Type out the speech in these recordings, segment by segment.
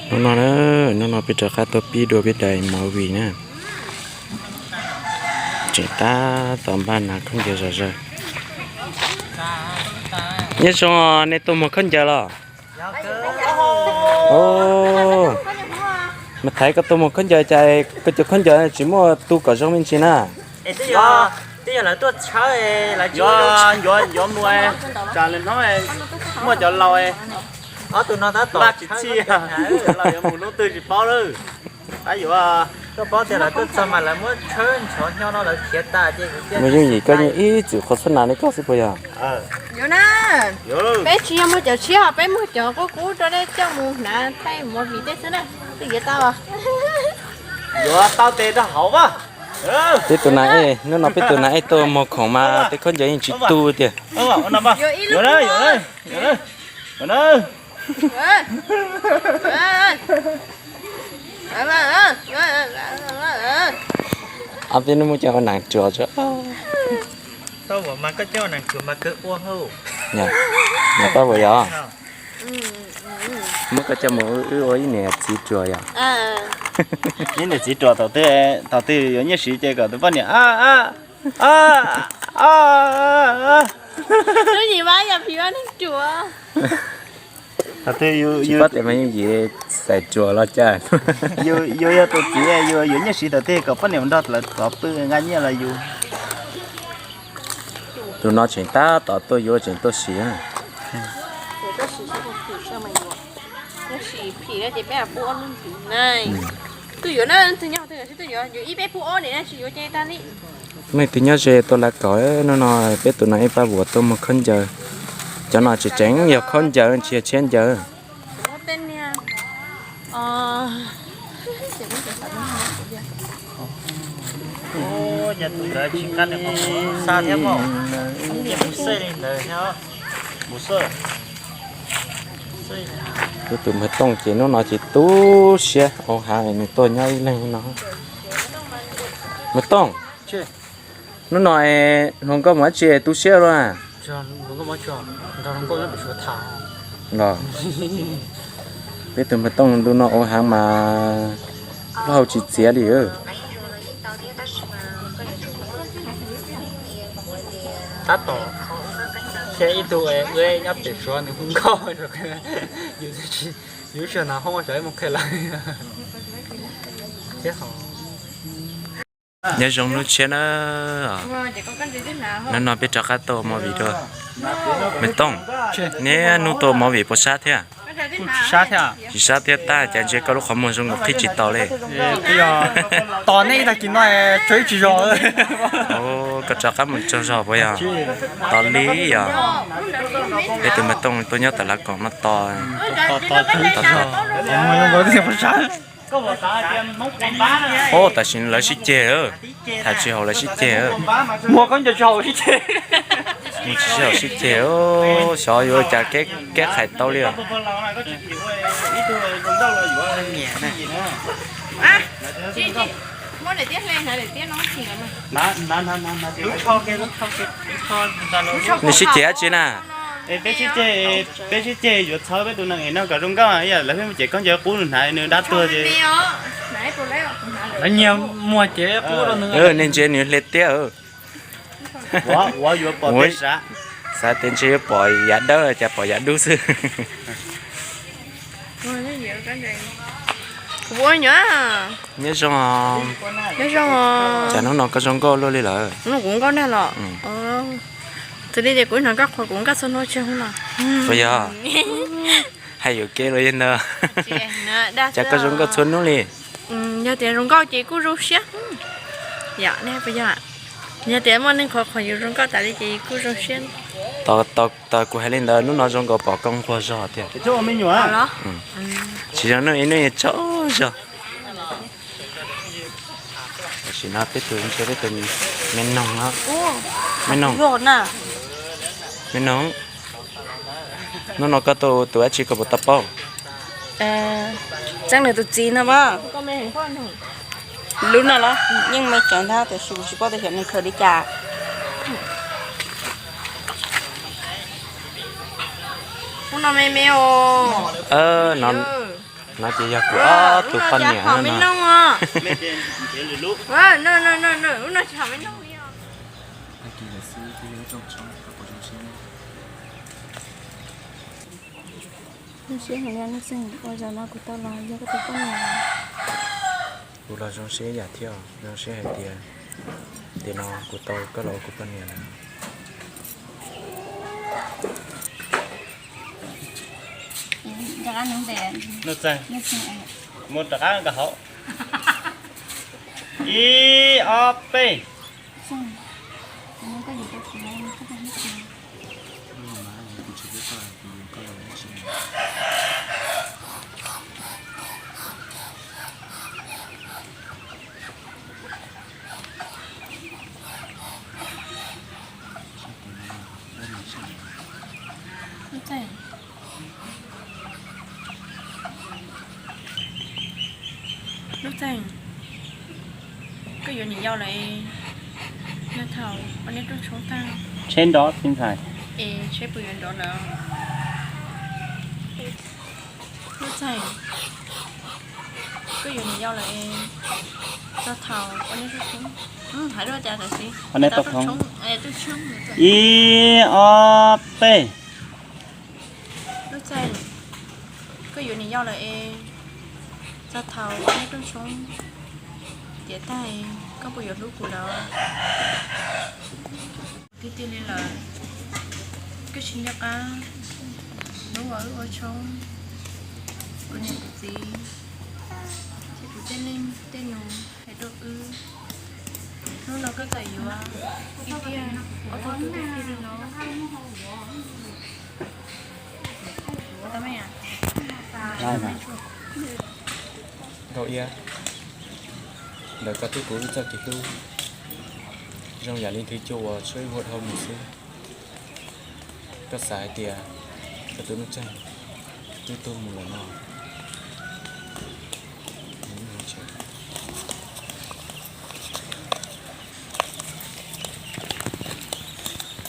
Hnub no, hnub no peb rov qab tuaj pib dua peb daim movie na. Tseem tab tom npaj hnav khaub ncaws zom zaws. Nyob zoo, nej tuaj muag khaub ncaws los? Mas Thaiv, koj tuaj muag khaub ncaws cas koj cov khaub ncaws tsis muaj tu kom zoo me ntsis na? Twb yog lawv tuaj tshawb, yuav mus tsam lawv hnov muaj cov laus, ob tug no tab tom tsis txhij los yuav mus lub twg tsis paub lawm. Tab yuav, koj paub tias lawv tuaj txog mas lawv muab tshawb ntxhov nyo no lawv khiav tas ces kuv cia Mus yooj yim koj yeej ib txwm qhuas xub nas li koj xwb puas yog? Yuav na, peb tsis yog muag cov tshiab os, peb muag cov qub qub rau nej coj mus hnav thaij movie tej xwb na. Twb yuav tau, yuav tau tes rau hauv as. Peb tus nas ej, hnub no peb tus nas ej tuaj muag khoom mas tej khaub ncaws yeej tsis tu tiag. Ob peb hnub muab coj ua nas tsuag tso. Yog pab puas yog? Muab koj coj mus wb ua ib niam txiv ruam yog? Ib niam txiv ruam thaum twg, thaum twg yuav nyiaj siv ces kom tus poj niam a a a a. Thaum twg yus, yus tsis paub tias mas yooj yim xaiv ruam los cas. Yus yog tus txiv, yus yuav nyiaj siv thaum twg kom poj niam nrog lawv tov pw nqa nyiaj los yus. Tus no tseem tab tom tuaj yuav tseem tuaj siv. Twb yuav na, twg nyob twg sib twb yuav, yus ib peb pub ob niam na tsis yuav ces tag li. Leej twg nyob ze tuaj lav kaum, hnub no peb tus nas ej pab vuas tuaj muag khaub ncaws. Cov no tseem tseem yog khaub ncaws tsis yog tshiab ncaws. Xa thiab mas, mus xwb li ntawd thiab, mus xwb. Peb tus npawg Tooj ces hnub no ces tu siab au hav nws tuaj nyob ib leeg no. Npawg Tooj, hnub no hluas nkauj mus dab tsi tu siab luaj? Los, peb tus npawg Tooj ntu no au hav mas plaub hau tsis txiav li. Tab tom thiab ib tug nyob pem Suav nws hu nkauj, yus tsis, yus tsis hnav hoob xyov ib mus qhia lawv. Nyob zoo hnub tshiab na. Hnub no peb rov qab tuaj ua movie dua. Me Tooj, neb hnub tuaj ua movie puas sab thiab? Tsis sab thiab tab, cas ntsia koj lub qhov muag zoo nkaus qhib tsis tau li. Tos nej ib tag kis no tsaug tsis zog. Koj rov qab mus tsaug zog puas yog? Tos li yog. Peb tus me Tooj tuaj nyob tom lav koom no tos. Ub, tam sim lawv sib ceg, tham tsis haum lawv sib ceg. Muag khaub ncaws tsis haum sib ceg. Mus tsis sib haum sib ceg, xyov yuav ua cas keb qhais tau li os. Nws sib ceg dab tsi na? Peb sib ceg yuav txhawb peb tus neeg es no kom zoo nkauj, ib yam lawv pheej mus ces khaub ncaws qub nws hnav nws dab tuag ces. Lawv nyiag muag ces qub rau nws. Nej ntsia nws hle tiab. Xav tias ntshe yuav pom yav dawb cas pom yav dub xwb. Nyob zoo. Cas hnub no koj zoo nkauj luaj li lawm? Kuv nkauj nag los? Xws li tias kuv hnov koj qhuas kuv nkauj txhua hnub tsis hnub no. Puas yog? Hais yuam kev los yog ntawd. Cas koj zoo nkauj txhua hnub li? Yog tias zoo nkauj ces kuj zoo siab. Yog, nej puas yog? Yog tias muaj neeg qhuas qhuas yus zoo nkauj tas li ces yus kuj zoo siab. Tos kuv hais li ntawd hnub no zoo nkaus pom koj nquag zog tiag. Los? Tsis zoo, hnub ib hnub tsaug zog. Tam sim no peb tus ntshe peb tus me noog no. Me noog, me noog, hnub no koj tuaj tus dab tsi koj puas tau paub? Txeeb nws tus txiv no mas. Lub no los yeej me tsev ntag tiam sis kuv tsis paub tias xyov nws khaws li cas. Hnub no me me os. No. No ces yog kuv ob tug poj niam no. Zoo siab heev li Nuj Txeeg, ua zaum no kuv tau los yog koj tus poj niam. Kuv los zoo siab ib yam thiab, zoo siab hais tias tiam no kuv tau koj los ua kuv poj niam lawm. Nuj Txeeg, mus rov qab nkag hauv. Ib ob peb. Nuj Txeeg, koj yuav niam yau lawm, yog thaum ua neb rooj tshoob tag. Tsheb nrov txiv ntxhais. Es tsheb puas yuav nrov lawm? Nuj Txeeg, koj yuav niam yau lawm, txog thaum ua neb rooj tshoob, hais lus cas tam sim, ua neb rooj tshoob, ib ob peb. Nuj Txeeg, koj yuav niam yau lawm es, txog thaum ua neb rooj tshoob tiav tag, koj puas yuav hlub kuv lawm? Tiag tiag li lawm, koj tsis nco qab hnub uas wb ua tshoob, kuv niam kuv txiv thiab kuv tej leej tej nus hais rau wb. Hnub no koj txawm yuav ib tiag ob tug tub tiag tiag li no. Nkauj Iab, ntawm koj thiab kuv wb txoj kev hlub zoo yam li nthwv cua uas tshuab ib vuag dhau mus xwb. Koj xav hais tias koj tus Nuj Txeeg twb tuag mus lawm no?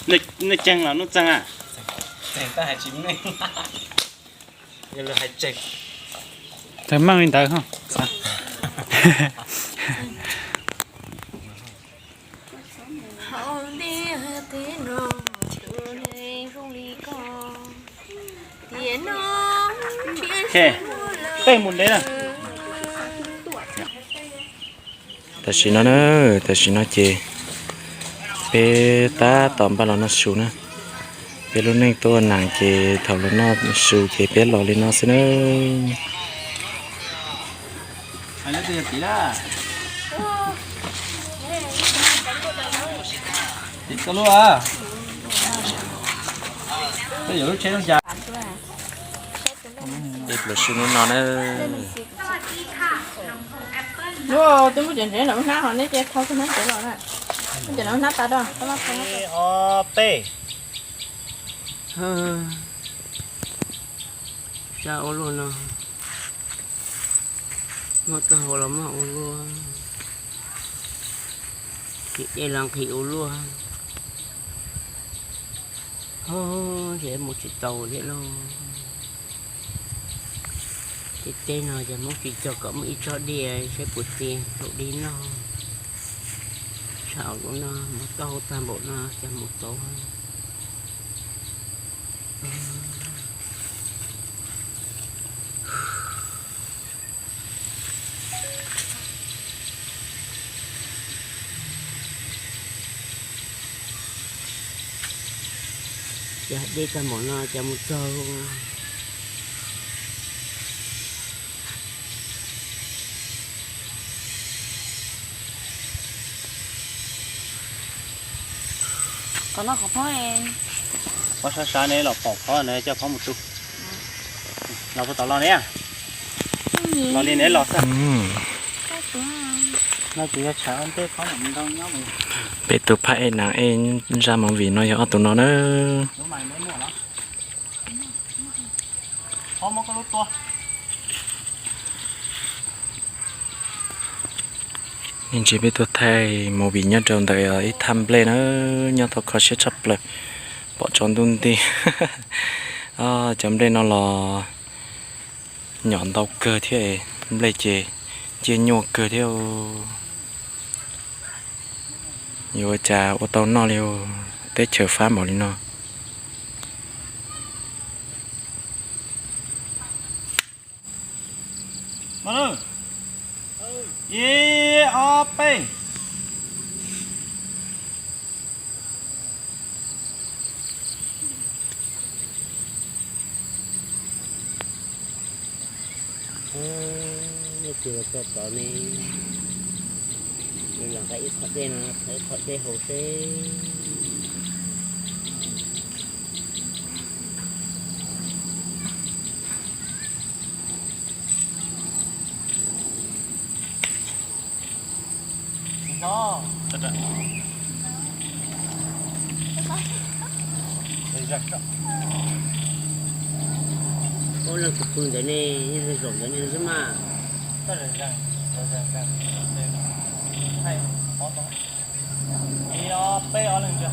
Nuj Txeeg los Nuj Txeeg a? Txawm meej li ntawd ho. Tej mus ntev na. Tam sim no na, tam sim no ces peb tab tom npaj los noj su na. Peb lub neej tuaj ua nas ces thaum los noj su ces peb los li no xwb na. Peb pluas su hnub no na. Lub twb muab cov ntsev nram lub hnab ho neb ces thau tus hnab ntsev los na. Muab cov nram lub hnab tas rau. Ob peb. Sab ua luaj no, muab txoj hau los muab ua luaj, ces dej los nqhis ua luaj. Ho, ces mus tsis tau thiab lauj. Ces tej no ces Hmoob tsis cog kom muaj ib tsob dej saib puas txias hlaum dej noj. Sab ua luaj no, muab txoj hau tag npaum no ces mus tau. Cas dej tag npaum no cas mus txog. Qhov no qhov phob, phob sab sab ne los pom phob na coj phob mus tu. Los puas tau los ne? Los li ne los xwb. No ces yog tshav ntej phob mus ntau nyob. Peb tus phab ej nas ej zaj movie no yog ob tug no na. Me ntsis peb tuaj thaij movie nyob rau ntawm ib thaj nplej na, nyob tau kho siab tshaj plaws, pom tsaus ntuj nti. Cov nplej no los Nyom ntau kawg thiab, nplej ces ciaj nyuaj kawg thiab. Yuav ua cas ua tau noj li, teb chaws fab npaum li no. Ib, ob, peb. Leej twg los txog tod ne, los nqa ib qho dej no, ib qho dej haus seb. Ua leej twg pw ntawd ne, zaum ntawd ne xwb mas. Ib, ob, peb, ob leeg ntsia.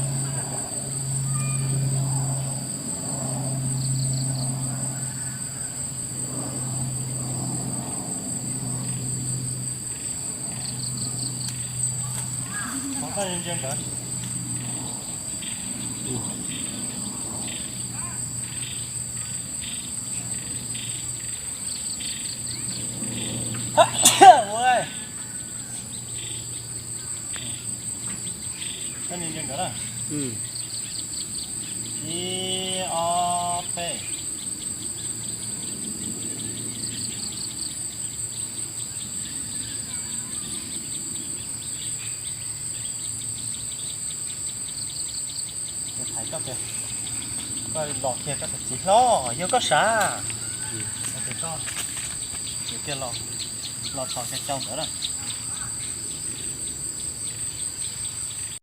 Hov txaj ntsia nkawd. Txaj ntsia nkawd na. Ib, ob, peb. Thaiv koj tias, koj los kiag koj tias txiv hlob, yog koj sav. Koj tias koj, los txhos kiag cau ntawd na.